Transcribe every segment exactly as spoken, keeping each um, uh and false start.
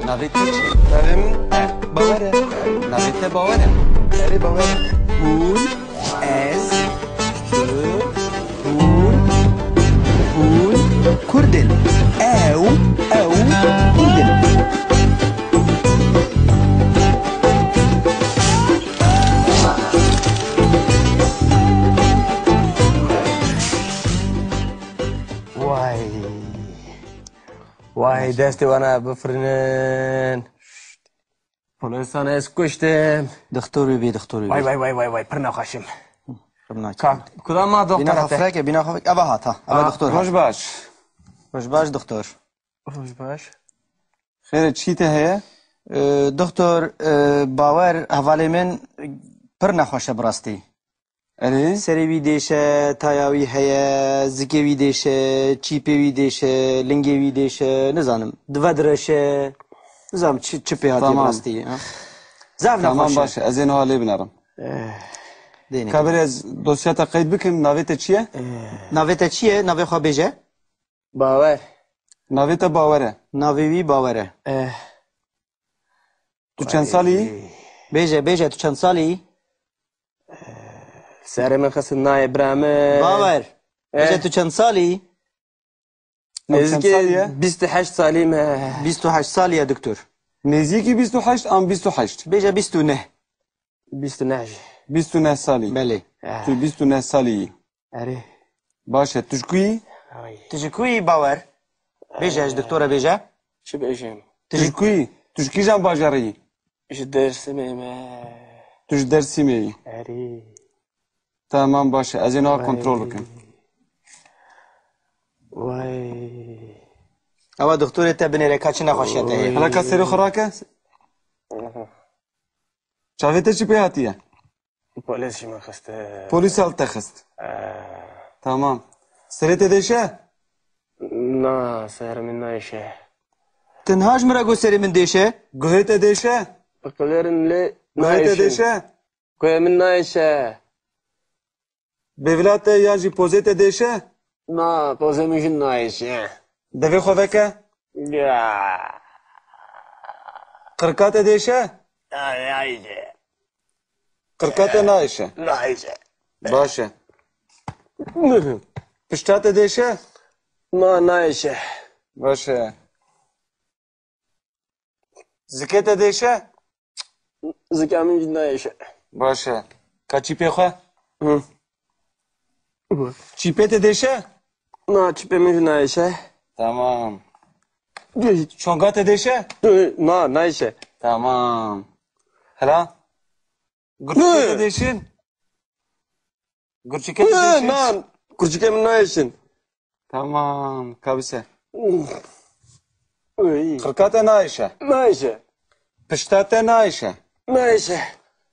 Navê te çi? Navê min Bawer e. Navê te Bawer e? Erê, Bawer e. Hûn, ez, tu, hûn, hûn Kurd in. Ew, ew Kurd in. Vay. Vay, destê wana bifirinin. Polisan ez kuştim. Doktor bibî, doktor bibî. Vay, vay, vay, vay, vay, pir nexweşim. Ka, kudam ma doktora te? Bîna xafireke, bîna xafireke. Eva hat ha. Eva doktor hat. Roj baş. Roj baş, doktor. Roj baş. Xêr e, çi te heye? Ee, doktor, e, Bawer, hevalê min pir nexweş e bi rastî. Erê? Serê wî dêş e, taya wî heye, zikê wî dêş e, çîpê wî dêş e, lingê wî dêş e, nizanim. Dive direş e. Nizanim çi, çi pê hatiye bi rastî, ha? Zaf nexweş e. Tamam, baş e. Ez ê niha lê binerim. Eh, dêne. Ka berê ez dosya te qeyd bikim, navê te çi ye? Eh. Navê te çi ye? Navê xwe bêje. Bawer. Navê te Bawer e? Navê wî Bawer e. Eh. Tu çend salî yî? Bêje, bêje, tu çend salî yî? Serê min xistin nayê bira min. Bawer. Eh. Bêje, tu çend salî yî? Ew çend salî ye? Nêzîkî bîst û heşt salî me. Bîst û heşt salî ye, doktor. Nêzîkî bîst û heşt an bîst û heşt? Bêje bîst û neh. Bîst û neh jî. Bîst û neh salî. Belê. Eh. Tu bîst û neh salî yî. Erê. Baş e, tu ji ku yî? Ay. Tu ji ku yî, Bawer? Bêje, ji doktora bêje. Çi bêjim? Tu ji ku yî? Tu ji kîjan bajarî yî? Ji Dêrsimê me. Tu ji Dêrsimê yî? Erê. Tamam, baş e. Ez ê niha kontrol bikim. Vay. Ewa doktorê te binêre ka çi nexweşiya te heye. Hela ka serê xwe rake. Aha. Çavê te çi pê hatiye? Polîs ji min xiste. Polîs li te xist. Eh. Tamam. Serê te dêşe? Na, serê min nayêşe. Tenha ji min re got serê min dêşe? Guhê te dêşe? Biqilêrin lê nayêşin. Guhê te dêşe? Guhê min nayêşe. Bêvila te yan jî pozê te dêşe? Na, pozê min jî nayêşe. Devê xwe veke. Ya. Qirka te dêşe? Ay, ay, de. Qirka te nayêşe? Nayêşe. Baş e. Pişta te dêşe? Na, nayêşe. Baş e. Zikê te dêşe? Zika min jî nayêşe. Baş e. Ka çîpê xwe? Hı. Çîpê te dêşe? Na, çîpê min jî nayêşe. Tamam. Çonga te dêşe? Na, nayêşe. Tamam. Hela? Gurçikê te dêşin? Gurçikê te dêşin? Na, gurçikê min nayêşin. Tamam, kabise. Uf. Uy. Qirka te nayêşe? Nayêşe. Pişta te nayêşe? Nayêşe.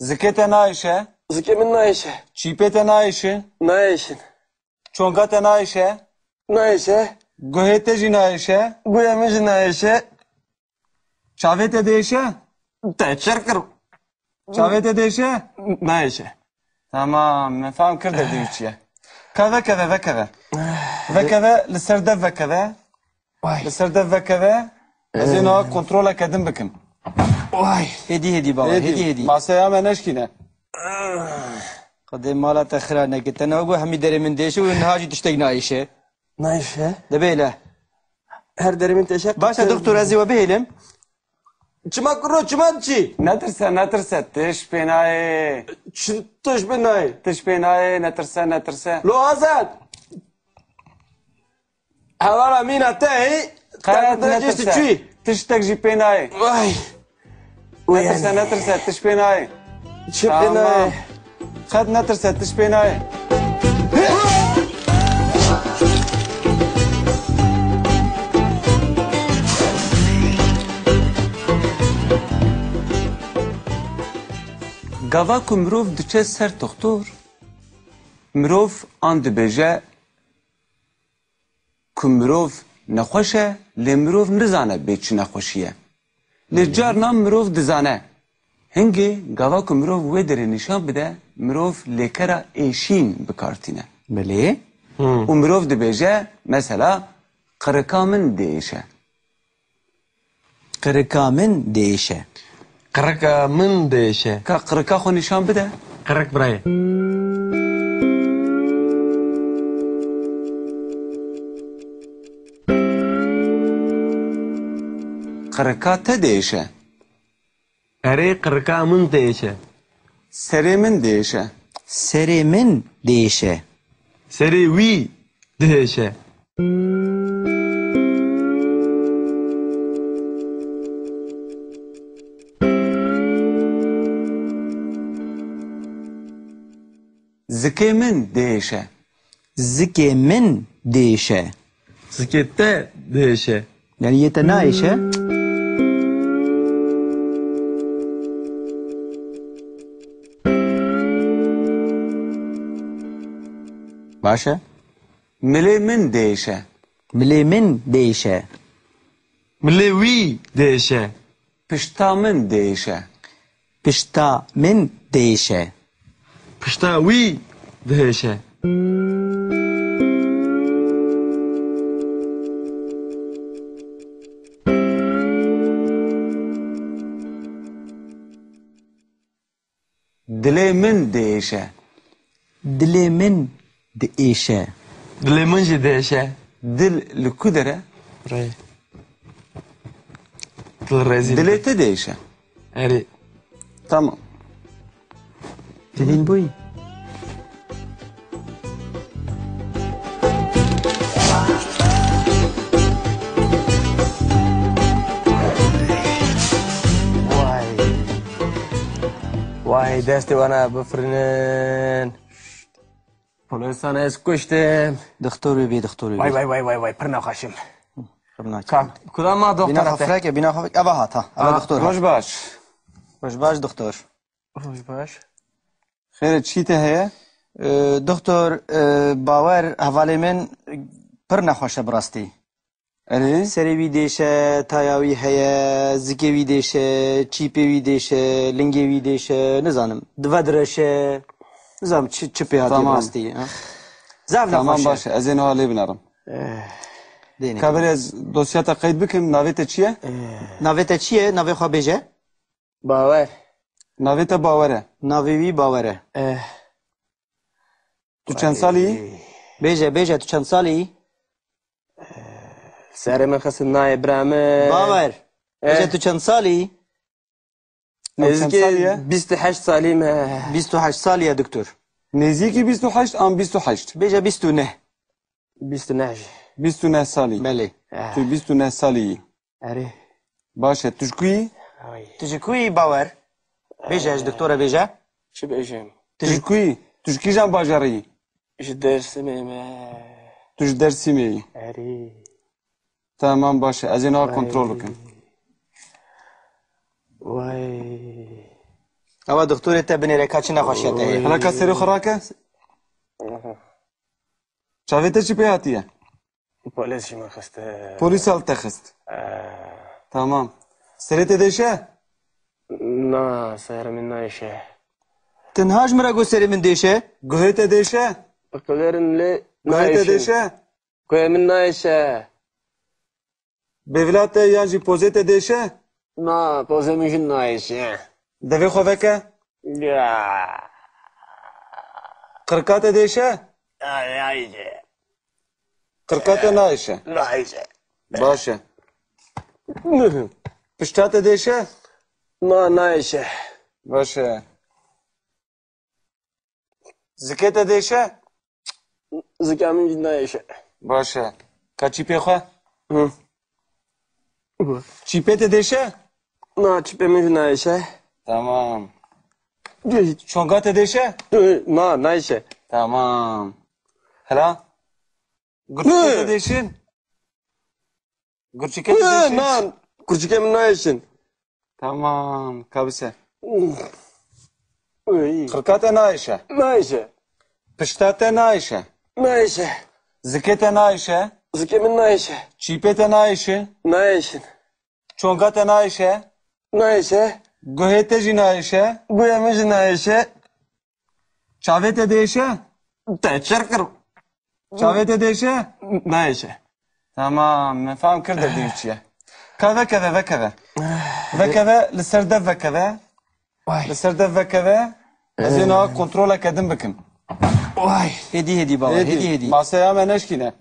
Zikê te nayêşe? Zikê min nayêşe. Çîpê te nayêşe? Nayêşin. Çonga te nayêşe? Nayêşe. Guhê te jî nayêşe? Guhê min jî nayêşe. Çavê te dêşe? Te çer kir. Çavê te dêşe? Nayêşe. Tamam, me fam kir de dî çi ye. Ka vekeve, vekeve. Vekeve, li ser dev vekeve. Vay. Li ser dev vekeve. Ez ê niha kontroleke din bikim. Vay. Hêdî, hêdî baba, hêdî, hêdî. Maseya me neşkîne. Qedê mala te xira neke. Te niha got hemî derê min dêşe û niha jî tiştek nayêşe. Nayêşe. Dibê le. Her derê min têşe. Baş e, doktor, ez ê we bihêlim. Çima kuro, çima diçî? Netirse, netirse, tiş pê nayê. Çi tiş pê nayê? Tiş pê nayê, netirse, netirse. Lo Azad! Hevala mîna te hê, qet netirse. Tiştek jî pê nayê. Vay. Netirse, netirse, tiş pê nayê. Çi pê nayê? Qet netirse, tiş pê nayê. Gava ku mirov diçe ser toxtor, mirov an dibêje ku mirov nexweş e, lê mirov nizane bê çi nexweşî ye. Lê carna mirov dizane. Hingê gava ku mirov wê derê nîşan bide, mirov lêkera êşîn bi kar tîne. Belê. Û mirov dibêje, mesela, qirika min diêşe. Qirika min diêşe. Qirika min diêşe. Ka qirika xwe nîşan bide. Qirik birayê. Qirika te diêşe. Erê, qirika min diêşe. Serê min diêşe. Serê min diêşe. Serê wî diêşe. Zikê min diêşe. Zikê min diêşe. Zikê te diêşe. Yani yê te naêşe. Baş e. Milê min diêşe. Milê min diêşe. Milê wî diêşe. Pişta min diêşe. Pişta min diêşe. Pişta wî diêşe. Dilê min diêşe. Dilê min diêşe. Dilê min jî diêşe. Dil li ku der e? Rê. Dil rezîl. Dilê te diêşe. Erê. Tamam. Dilîn bûyî. Vay. Vay, destê wana bifirinin. Polisan ez kuştim. Doktor wê bê, doktor wê bê. Vay, vay, vay, vay, vay, pir nexweşim. Pir nakê. Ka, kudama doktora te? Bîna xwe fireke, bîna xwe fireke. Eva hat ha. Eva doktor ha. Roj baş. Roj baş, doktor. Roj baş. Xêr e, çî te heye? Ee, doktor, e, Bawer, hevalê min, pir nexweş e bi rastî. Erê? Serê wî dêşe, taya wî heye, zikê wî dêşe, çîpê wî dêşe, lingê wî dêşe, nizanim. Dive direşe. Nizanim çi, çi pê hatiye bi rastî, ha? Zaf nexweş e. Tamam, baş e. Ez ê niha lê binerim. Eh, dêne. Ka berê ez dosya te qeyd bikim, navê te çi ye? Eh. Navê te çi ye? Navê xwe bêje. Bawer. Navê te Bawer e? Navê wî Bawer e. Eh. Tu çend salî yî? Bêje, bêje, tu çend salî yî? Serê min xistin nayê bira min. Bawer. Eh. Bêje, tu çend salî yî? Em çend salî ye? Nêzîkî bîst û heşt salî me. Bîst û heşt salî ye, doktor. Nêzîkî bîst û heşt an bîst û heşt? Bêje bîst û neh. Bîst û neh jî. Bîst û neh salî. Belê. Eh. Tu bîst û neh salî yî. Erê. Baş e, tu ji ku yî? Ay. Tu ji ku yî, Bawer? Bêje, ji doktora bêje. Çi bêjim? Tu ji ku yî? Tu ji kîjan bajarî yî? Ji Dêrsimê me. Tu ji Dêrsimê yî? Erê. Tamam, baş e. Ez ê niha kontrol bikim. Vay. Ewa doktorê te binêre ka çi nexweşiya te ye. Hela ka serê xwe rake. Aha. Çavê te çi pê hatiye? Polîs jî min xiste. Polîs al te xist. Eh. Tamam. Serê te dêşe? Na, serê min nayêşe. Tenha ji min re got serê min dêşe? Guhê te dêşe? Qilêrin lê nayêşin. Guhê te dêşe? Guhê min nayêşe. Bêvila te yan jî pozê te dêşe? Na, pozê min jî nayêşe. Devê xwe veke. Ya. Qirka te dêşe? Ay, ay, ay. Qirka te nayêşe? Nayêşe. Baş e. Pişta te dêşe? Na, nayêşe. Baş e. Zikê te dêşe? Zika min jî nayêşe. Baş e. Ka çîpê xwe? Hı. Çîpê te dêşe? Na, çîpê min jî nayêşe. Tamam. Çonga te dêşe? Na, nayêşe. Tamam. Hela? Gurçikê te dêşin? Gurçikê te dêşin? Na, gurçikê min nayêşin. Tamam, kabise. Uy. Qirka te nayêşe? Nayêşe. Pişta te nayêşe? Nayêşe. Zikê te nayêşe? Zikê min nayêşe. Çîpê te nayêşe? Nayêşin. Çonga te nayêşe? Nayêşe. Guhê te jî nayêşe? Guhê min jî nayêşe. Çavê te dêşe? Te çer kir. Çavê te dêşe? Nayêşe. Tamam, me fam kir de dîv çi ye. Ka vekeve, vekeve. Vekeve, li ser dev vekeve. Vay. Li ser dev vekeve. Ez ê niha kontroleke din bikim. Vay. Hêdî hêdî baba, hêdî hêdî. Maseya me neşkîne.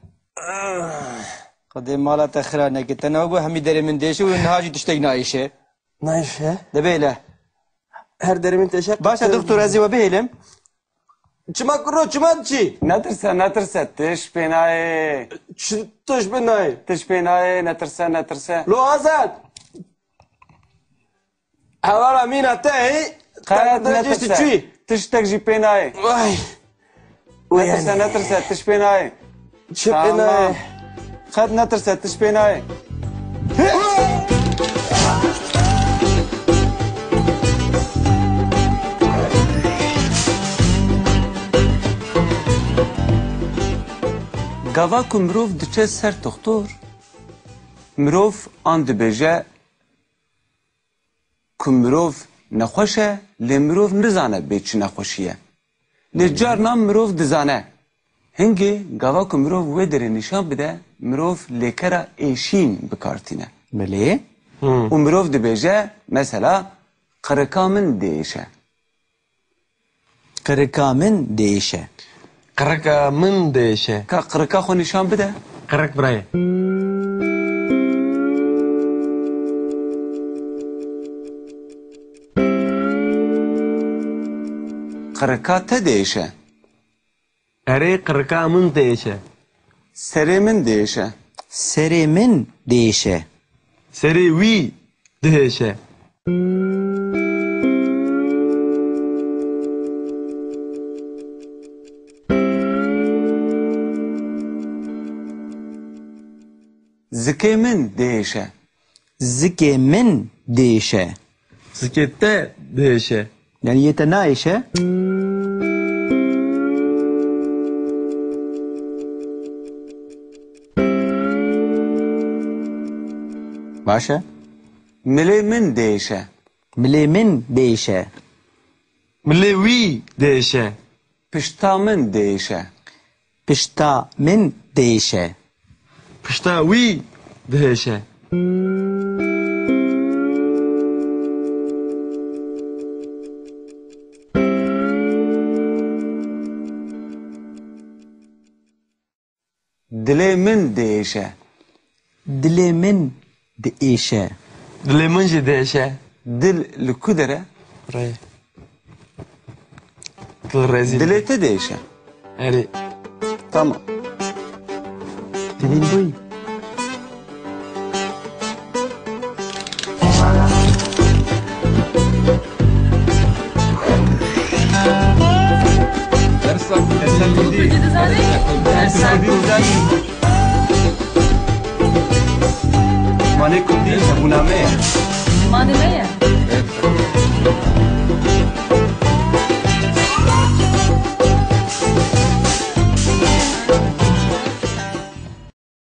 Xwedê mala te xira neke. Te niha got hemî derê min diêşe û niha jî tiştek naêşe. Naêşe? Dibê le. Her derê min têşe. Baş e doktor, ez ê we bihêlim. Çima kuro, çima diçî? Netirse, netirse, tiş pê nayê. Çi tiş pê nayê? Tiş pê nayê, netirse, netirse. Lo Azad! Hevala mîna te hê, qet netirse. Tiştek jî pê nayê. Vay. Netirse, netirse, tiş pê nayê. Çi pê nayê? Tamam. Qet netirse, tiş pê nayê. Gava ku mirov diçe ser toxtor, mirov an dibêje ku mirov nexweş e, lê mirov nizane bê çi nexweşî ye. Lê carna mirov dizane. Hingê gava ku mirov wê derê nîşan bide, mirov lêkera êşîn bi kar tîne. Belê. Û mirov dibêje, mesela, qirika min diêşe. Qirika min diêşe. Qirika min diêşe. Ka qirika xwe nîşan bide. Qirik birayê. Qirika te diêşe. Erê, qirika min diêşe. Serê min diêşe. Serê min diêşe. Serê wî diêşe. Zikê min diêşe. Zikê min diêşe. Zikê te diêşe. Yani yê te naêşe? Baş e. Milê min diêşe. Milê min diêşe. Milê wî diêşe. Pişta min diêşe. Pişta min diêşe. Pişta wî diêşe. Dilê min diêşe. Dilê min diêşe. Dilê min jî diêşe. Dil li ku der e? Rê. Dil rezîl. Dilê te diêşe. Erê. Tamam. Dilin bûy. Dersa Kurdî dizanî? Dersa Kurdî dizanî? Zimanê Kurdî hebûna me ye. Zimanê me ye.